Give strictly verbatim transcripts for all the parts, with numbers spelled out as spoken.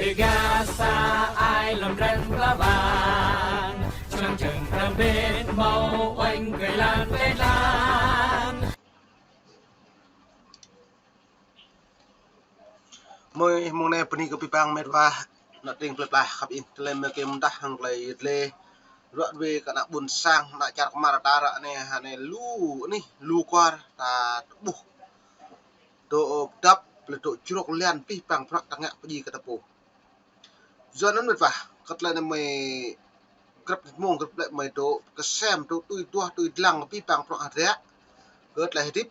Gasa ai lŏm ren pla bang, čơnăng čơng răm ƀĕ mâo oanh kơi lan pĕ lan. Mơi mông anai bơni kơ abih bang met wa, ană tring plơi pla khăp ih, tơlơi mơi kơ mơdah hăng tơlơi yơh tơlơi. Ruă ruê kơ ană ƀôn sang, ană čar kơmar ta ră anai, anai lu anih, lu kuar, ta tơƀuh. Dŏ pơdăp, lĕ dŏ črŏk lian abih bang bruă ta ngă pơjing kơ ta pô. Yua anŭn met wa, kơ tơlơi anai mơi grăp mông grăp lĕ mơi dŏ kơsem dŏ tui duah tui dlăng abih bang bruă hơdră. Kơ tơlơi hơdip,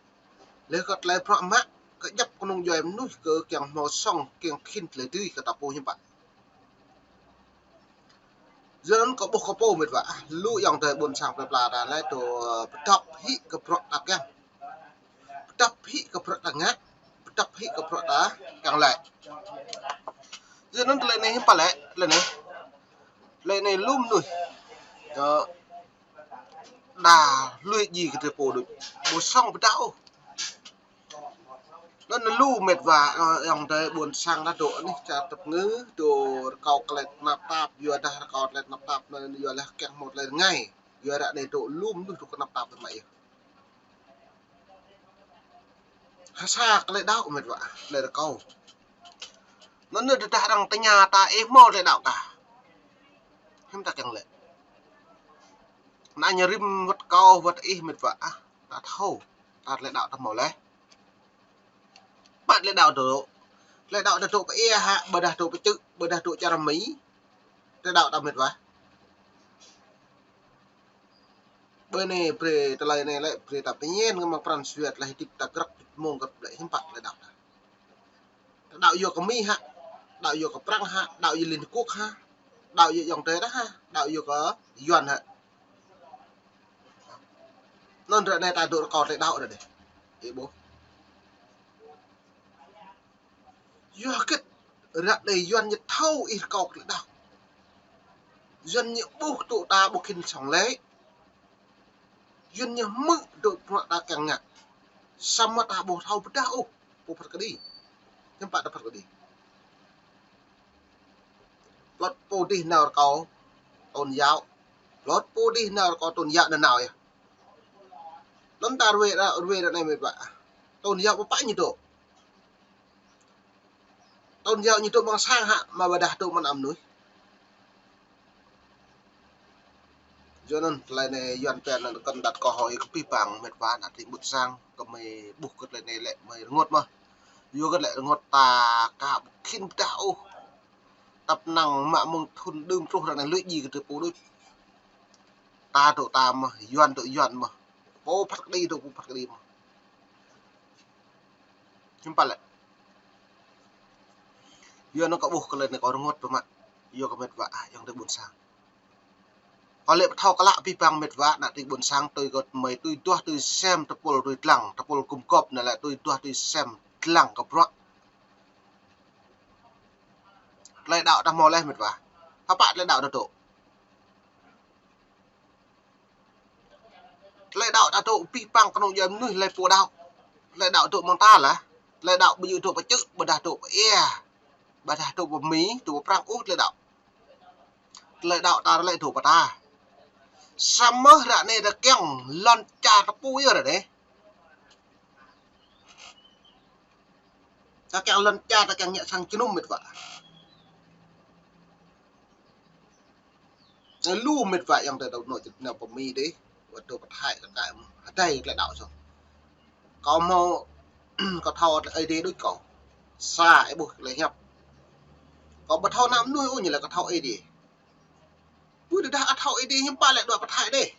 lĕ kơ tơlơi bruă mă, kơ djăp kơnung djuai mơnuih kơ kiăng hmâo sŏng, kiăng khĭn tơlơi dưi kơ ta pô hiư̆m pă. Yua anŭn kâo ƀuh kơ pô met wa, lu ayŏng adơi ƀôn sang plơi pla ta lĕ dŏ pơdăp hĭ kơ bruă ta kiăng. Pơdăp hĭ kơ bruă ta ngă, pơdăp hĭ kơ bruă ta kiăng lĕ. Yua anŭn tơlơi anai hiư̆m pă lĕ, tơlơi anai. Tơlơi anai lu mơnuih. Yơh. Đa lui ji kơ tơlơi pô đôč. Ƀu sŏng pơdah ôh. Anŭn lu met wa, ơ, ayŏng adơi ƀôn sang ta dŏ anih čar tơpơngư, dŏ rơkâo tơlơi tơnap tap, yua dah rơkâo tơlơi tơnap tap, anŭn yua lĕ kiăng hmâo tơlơi rơngai. Yua ră anai dŏ lu mơnuih dŏ tơnap tap mă yơh. Ha sa kơ tơlơi đaŏ met wa, tơlơi rơkâo. Anŭn anai tơdah arăng tơña ta ih hmâo tơlơi đaŏ kah. Hiư̆m ta kiăng lĕ. Anai ñu rĭm wơ̆t kâo wơ̆t ih met wa ah, ta thâo. Ta tơlơi đaŏ ta hmâo lĕ. Pă tơlơi đaŏ dŏ. Tơlơi đaŏ ta dŏ pơ ia hă, ƀôdah dŏ pơ čư̆, ƀôdah dŏ čar Mi. Tơlơi đaŏ ta met wa. Ƀơi anai brơi tơlơi anai lĕ brơi ta pơñen kơ mă pran jua tơlơi hơdip ta grăp mông grăp lĕ hiư̆m pă tơlơi đaŏ ta. Ta đaŏ yua kơ Mi hă, đaŏ yua kơ Prăng hă, đaŏ yua Liên Hợp Quốc hă, đaŏ yua ayŏng adơi ta hă, đaŏ yua kơ Yuan hă. Anŭn ră anai ta dŏ rơkâo tơlơi đaŏ ră anai. Ih ƀuh. Yua hơget ră anai Yuan ñu thâo ih rơkâo tơlơi đaŏ. Yuan ñu ƀuh tŭ ta ƀu khĭn sŏng lĕ. Yuan ñu hmư̆ dŏ bruă ta kiăng ngă. Samơ̆ ta ƀu thâo pơdah ôh, pô phat kơđi. Hiư̆m pă ta phat kơđi. Plŏt pô dih nao rơkâo tôn giáo. Plŏt pô dih nao rơkâo tôn giáo nanao yơh. Anŭn ta ruê ră, ruê ră anai met wa. Tôn giáo pơpă ñu dŏ. Tôn giáo ñu dŏ amăng sang hă, mă ƀôdah dŏ amăng ană mơnuih. Yua anŭn tơlơi anai Yuan pĕ anŭn kơnơ̆ng đăt kơ hơi kơ abih bang met wa ană tring ƀôn sang, kơ mơi ƀuh kơ tơlơi anai lĕ mơi rơngot mơh. Yua kơ lĕ rơngot ta ka ƀu khĭn pơdah ôh. Tăp năng mă mơ̆ng thŭn đưm truh ră anai lui ji kơ tơlơi pô đôč. Ta dŏ ta mơh, Yuan dŏ Yuan mơh. Pô phat kơđi dŏ pô phat kơđi mơh. Hiư̆m pă lĕ. Yua anŭn kâo ƀuh kơ tơlơi anai kâo rơngot pơmă. Yua kơ met wa ah, ayŏng adơi ƀôn sang. Kâo lĕ pơthâo klă abih bang met wa, ană tring ƀôn sang tui kơ mơi tui duah tui sem tơpul tui dlăng, tơpul gum gŏp anai lĕ tui duah tui sem dlăng kơ bruă. Tơlơi đaŏ ta hmâo lĕ met wa. Pơpă tơlơi đaŏ ta dŏ. Tơlơi đaŏ ta dŏ abih bang kơnung djuai mơnuih lĕ pô đaŏ. Tơlơi đaŏ dŏ amăng ta lah. Tơlơi đaŏ ƀu djơ̆ dŏ pơ čư̆, ƀôdah dŏ pơ ia. Ƀôdah dŏ pơ Mi, dŏ pơ Prăng ôh tơlơi đaŏ. Tơlơi đaŏ ta lĕ dŏ pơ ta. Samơ̆ ră anai ta kiăng lŏn čar ta pô yơh ră anai. Ta kiăng lŏn čar ta kiăng ngă sang jơnum met wa. Anai lu met wa ayŏng adơi dŏ nao čơt nao pơ Mi dih, wơ̆t dŏ pơ Thái kơ kơ hơdai tơlơi đaŏ soh. Kâo hmâo, kâo thâo Ơi Adai đôč kâo. Sa ih ƀuh tơlơi hiăp. Kâo ƀu thâo ană mơnuih ôh ñu lĕ kâo thâo Ơi Adai. Pơ tơdah ăt thâo Ơi Adai hiư̆m pă lĕ dŏ pơ Thái dih.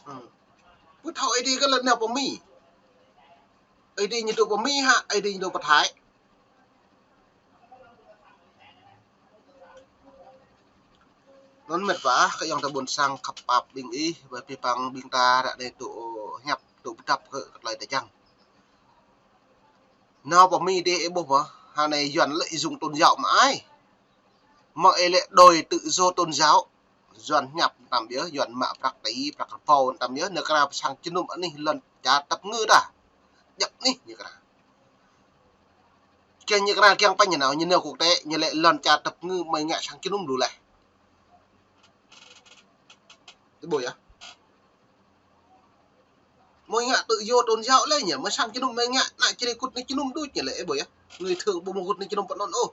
Ơ. Pơ thâo Ơi Adai kơ lĕ nao pơ Mi. Ơi Adai ñu dŏ pơ Mi hă, Ơi Adai ñu dŏ pơ Thái. Anŭn met wa, kơ ayŏng adơi ƀôn sang khăp pap ƀing ih, ƀơi abih bang ƀing ta ră anai dŏ hiăp, dŏ pơdăp kơ tơlơi ta čang. Nao pơ Mi dih ih ƀuh mơh, hơnai Yuan lợi dụng tôn giáo mă ai. Mă ih lĕ đòi tự do tôn giáo. Yuan hiăp tăm yơh, Yuan mă prăk tơlơi, prăk rơbâo tăm yơh, nao kra pơ sang jơnum anih lŏn čar tơpơngư ta. Djăp anih ñu kra. Kiăng ñu kơnăl kiăng pă ñu nao, ñu nao quốc tế, ñu lĕ lŏn čar tơpă ngă mơi ngă sang jơnum lu laih. Ih ƀuh yơh. Mơi ngă tự do tôn giáo lĕ ñu, mơi sang jơnum mơi ngă, nă čri kŭt nă jơnum đôč ñu lĕ, ih ƀuh yơh. Người Thượng ƀu mơ̆ kŭt nă jơnum pơ anŭn ôh.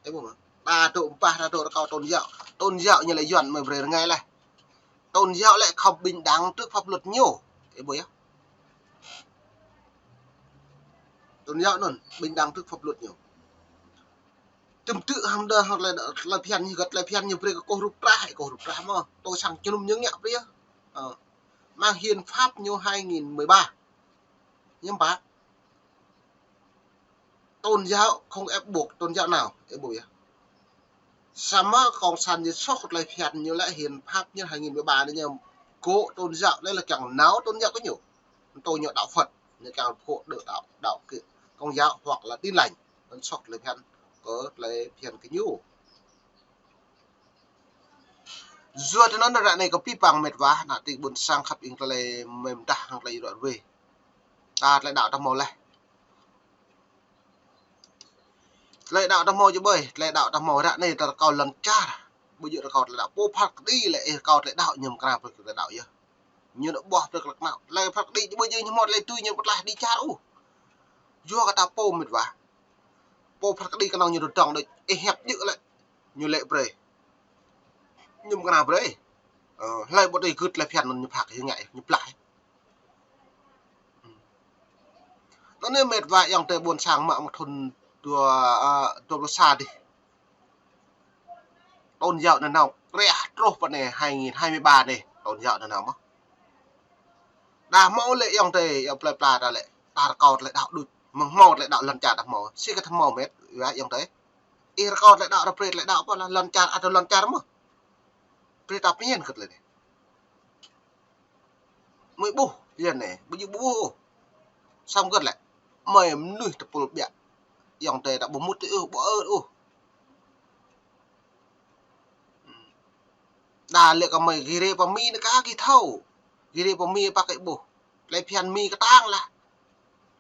Ih ƀuh mơ̆. Đa dŏ mpah, đa dŏ rơkâo tôn giáo. Tôn giáo ñu lĕ Yuan mơi brơi rơngai laih. Tôn giáo lĕ không bình đẳng trước pháp luật ñu. Ih ƀuh yơh. Tôn giáo anŭn bình đẳng trước pháp luật ñu. Tơm tŭ hăm đơ hăng tơlơi, tơlơi phiăn ñu gơ̆t, tơlơi phiăn ñu brơi kơ kôh rup trah, kôh rup trah mơ̆. Tơ sang jơnum ñu ngă brơi yơh. Ơ. Mơ̆ng hiến pháp ñu hai nghìn mười ba. Ñu pă. Tôn giáo không ép buộc tôn giáo nào, ih ƀuh yơh. Samơ̆ cộng sản ñu soh tơlơi phiăn ñu lĕ hiến pháp ñu hai nghìn mười ba anai ñu kơ tôn giáo, anai lĕ kiăng nao tôn giáo kơ ñu. Tơ ñu đạo Phật, ñu kiăng kơ đạo, đạo Công giáo hoặc là Tin Lành. Anŭn soh tơlơi phiăn kơ, tơlơi phiăn kơ ñu. Yua tơ anŭn ră anai kơ pih păng met wa, nă tring ƀôn sang khăp ing tơlơi mơ̆ng tah hăng tơlơi ră ruai. Ta tơlơi đạo ta hmâo laih. Tơlơi đạo ta hmâo či ƀơi, tơlơi đạo ta hmâo ră anai ta rơkâo lŏn čar. Ƀu djơ̆ rơkâo tơlơi đạo. Pô phat kơđi lĕ ih rơkâo tơlơi đạo, ñu mơkra brơi kơ tơlơi đạo yơh. Ñu nao ƀuh brơi kơ tơlơi kơnăl. Tơlơi phat kơđi či ƀơi ñu hmâo tơlơi tui ñu pơtlaih đĭ čar ôh. Yua kơ ta pô met wa. Pô phat kơđi kơnơ̆ng ñu dŏ dŏng đôč, ih hiăp djơ̆ lĕ. Ñu lĕ brơi. Ñu mơkra brơi. Ơ, hlơi ƀu tui gưt tơlơi phiăn anŭn ñu phak, ñu ngă, ñu pơtlaih. Anŭn anai met wa ayŏng adơi ƀôn sang mă mơ̆ng thŭn dua, ơ, dua pluh sa dih. Tôn giáo anŭn nao kreh truh pơ anai hai nghìn hai mươi ba anai, tôn giáo anŭn nao mơ̆. Đa hmâo lĕ ayŏng adơi, ayŏng plơi pla ta lĕ, ta rơkâo tơlơi đạo đôč, mơ̆ng hmâo tơlơi đạo lŏn čar ta hmâo, si kơ ta hmâo met wa ayŏng adơi. Ih rơkâo tơlơi đạo, rơbrơi tơlơi đạo pơ lŏn čar, ăt lŏn čar mơ̆. Brơi ta pơñen kơ tơlơi anai. Mơi ƀuh, yua anai, ƀu djơ̆ ƀu ƀuh ôh. Samơ̆ gơ̆t lĕ, mơi mơnuih tơpul ƀiă. Ayŏng adơi ta ƀu mŭt tui ôh, ƀu ơ̆t ôh. Đa lĕ kơ mơi gir pơ Mi anai kơ gih thâo. Gir pơ Mi pă kơ ƀuh. Tơlơi phiăn Mi kơtang lah.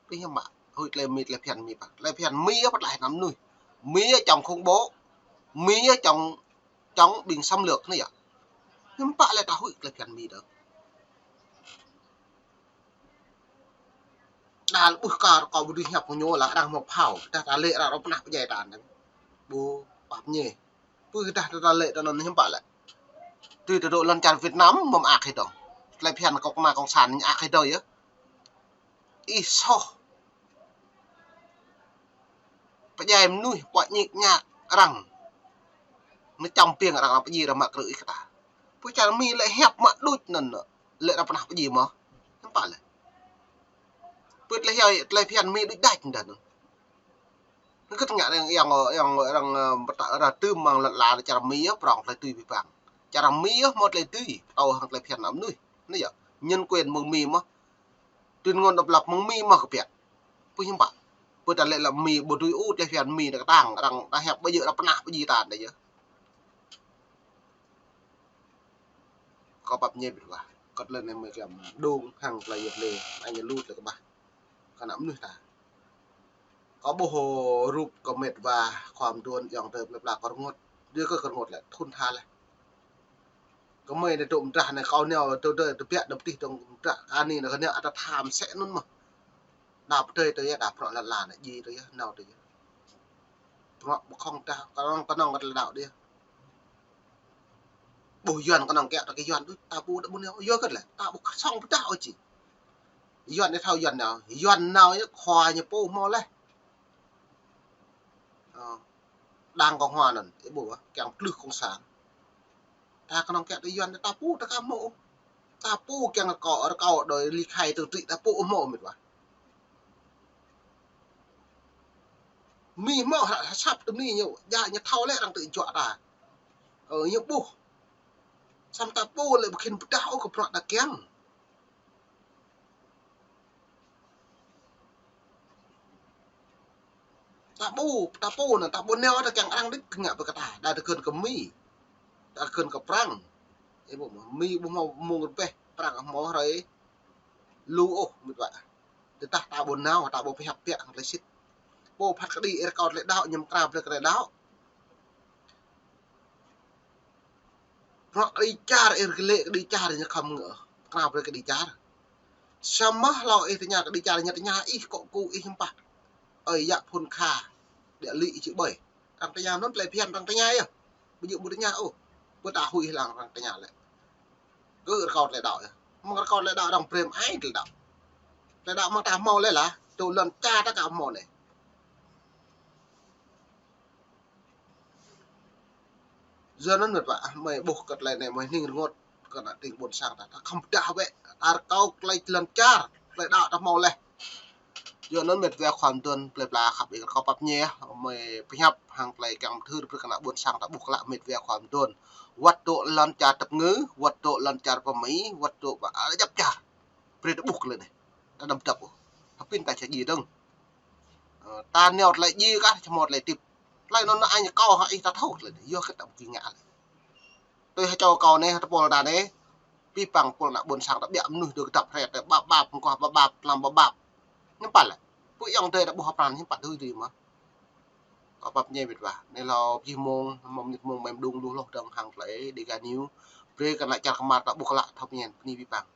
Pih hiam mă. Huĭ tơlơi Mi, tơlơi phiăn Mi pă. Tơlơi phiăn Mi yơh pơtlaih ană mơnuih. Mi yơh chống khủng bố. Mi yơh chống chống ƀing xâm lược anai yơh. Hiư̆m pă lĕ ta huĭ tơlơi phiăn Mi đôč. Đa lĕ ƀuh kar kâo ƀu dưi hiăp kơ ñu lah arăng hmâo phao. Tơdah ta lĕ arăng pơnah pơdjai ta anŭn. Ƀu pap ñe. Ƀuh tơdah ta lĕ ta anŭn hiư̆m pă lĕ. Tui tơdŏ lŏn čar Việt Nam mơ̆ mơak hĭ dơ̆ng. Tơlơi phiăn kơ kơnăl cộng sản ñu ak hĭ dơ̆ng yơh. Ih soh. Pơdjai mơnuih, pơñik ñak arăng. Nao čăm ƀing arăng, arăng pơdjai arăng mă krư̆ ih kơ ta. Pơ čar Mi lĕ hiăp mă đôč anŭn, lĕ arăng pơnah pơdjai mơ̆. Hiư̆m pă lĕ. Pơ tơlơi hiăp, tơlơi phiăn Mi đôč đač đah anŭn. Kơ tơngă arăng, arăng, arăng, arăng, ơ, pơtă, arăng tơm mơ̆ng lŏn ala čar Mi yơh, prŏng tơlơi tui pih păng. Čar Mi yơh hmâo tơlơi tui, pơtô hăng tơlơi phiăn ană mơnuih. Anai yơh, nhân quyền mơ̆ng Mi mơ̆. Tuyên ngôn độc lập mơ̆ng Mi mơ̆ kơ pioh. Pơ hiư̆m pă. Pơ ta lĕ lăm Mi ƀu dưi ôh tơlơi phiăn Mi ta kơtang, arăng ta hiăp ƀu djơ̆ arăng pơnah pơdjai ta đah yơh. Kâo pap ñe met wa. Kơ tơlơi anai mơi kiăng dŏng hăng tơlơi yơh lĕ, anai ñu lu tơlơi kơƀah. Kơ ană mơnuih ta. Kâo ƀuh rup kơ met wa khua mơduôn ayŏng adơi plơi pla kơ rơngot. Djơ̆ kơ rơngot lĕ, thŭn tha laih. Kơ mơi anai dŏ mơdrah anai kâo nao tơ, tơ, tơbiă đăm tih dŏng mơdrah kơ anai anai kơ nao ăt tha mơsĕ anŭn mơ̆. Đa pơdơi tơ yơh, đa prŏ lăn la anai, djai tơ yơh, nao tơ yơh. Prŏ ƀu khŏng tah, kơnơ̆ng, kơnơ̆ng kơ tơlơi đaŏ đih. Ƀuh Yuan kơnơ̆ng kiăng ta kơ Yuan đôč, ta ƀu đa ƀu nao, yua kơ lĕ, ta ƀu song pơdah ôh či. Yuan đa thâo Yuan nao, Yuan nao yơh khua ñu pô hmâo laih. Ơ, Đảng Cộng Hòa anŭn, ih ƀuh ƀă, kiăng plưh cộng sản. Ta kơnơ̆ng kiăng tơ Yuan, ta pô ta ka hmâo. Ta pô kiăng rơkâo, rơkâo đôi ly khai tự trị, ta pô hmâo met wa. Mi hmâo hră sap tơ Mi ñu, djă ñu thâo lĕ arăng tơ juă ta. Ơ, ñu ƀuh. Samơ̆ ta pô lĕ ƀu khĭn pơdah ôh kơ prŏ ta kiăng. Ta ƀu, ta pô anŭn, ta ƀu nao ta kiăng arăng đĭ kơ ngă pơ kơ ta, đa tơkơn kơ Mi. Đa tơkơn kơ Prăng. Ih ƀuh mơ̆, Mi ƀu hmâo mơ̆ng rơbeh, Prăng hmâo hrơi lu ôh met wa. Tơdah ta ƀu nao, ta ƀu pơhiăp biă hăng tơlơi sĭt. Pô phat kơđi ih rơkâo tơlơi đaŏ, ñu mơkra brơi kơ tơlơi đaŏ. Bruă kơđi čar, ih rơgơi lĕ kơđi čar ñu khŏm ngă. Mơkra brơi kơđi čar. Samơ̆ hlâo ih tơña kơđi čar, ñu tơña ih kŏ ku ih hiư̆m pă. Ơi yă phŭn kha. Địa lý ih či ƀơi. Arăng tơña anŭn tơlơi phiăn arăng tơña yơh. Ƀu djơ̆ ƀu tơña ôh. Ƀu ta huĭ lăng arăng tơña lĕ. Kơ rơkâo tơlơi đaŏ yơh. Mơ̆ng rơkâo tơlơi đaŏ arăng brơi mơai tơlơi đaŏ. Tơlơi đaŏ mơ̆ng ta hmâo lĕ lah. Tơlơi lŏn čar ta aka hmâo anai. Yua anŭn mĕt wa, mơi ƀuh kơ tơlơi anai mơi hning rơngot kơ ană tring ƀôn sang ta, ta khŏm pơdah wĕ, ta rơkâo tơlơi lŏn čar, tơlơi đaŏ ta hmâo laih. Yua anŭn mĕt wa khua mơduôn plơi pla khăp ih rơkâo pap ñe, mơi pơhiăp hăng tơlơi kiăng mơthưr brơi kơ ană ƀôn sang ta ƀuh klă mĕt wa khua mơduôn. Wăt dŏ lŏn čar tơpơngư, wăt dŏ lŏn čar pơmĭn, wăt dŏ ƀă, ơ, djăp čar. Brơi ta ƀuh tơlơi anai. Ta đăm dăp ôh. Hơpin ta čơdjai dơ̆ng. Ơ, ta nao tơlơi djai kah, čơmot tơlơi tip. Tơlơi anŭn anai ñu kâo hă ih ta thâo tơlơi anai. Yua kơ ta ƀu kiăng ngă lĕ. Tui hơčâo kâo anai, tơpul ta anai. Abih bang pul ană ƀôn sang ta ƀiă mơnuih dŏ kơdăp hrĕt, ƀap ƀap, mơguah ƀap ƀap, tlam ƀap ƀap. Hiư̆m pă lĕ. Pô ayŏng adơi ta ƀuh hơprăn, hiư̆m pă tui tui mơ̆. Kâo pap ñe mĕt wa. Anai hlâo pơjih mông, mơ̆ng mơnit mông mơi mơđung lu hloh dơ̆ng hăng tơlơi Dega News. Brơi kơ ană čar kơmar ta ƀuh klă thâo pơñen bơni abih bang.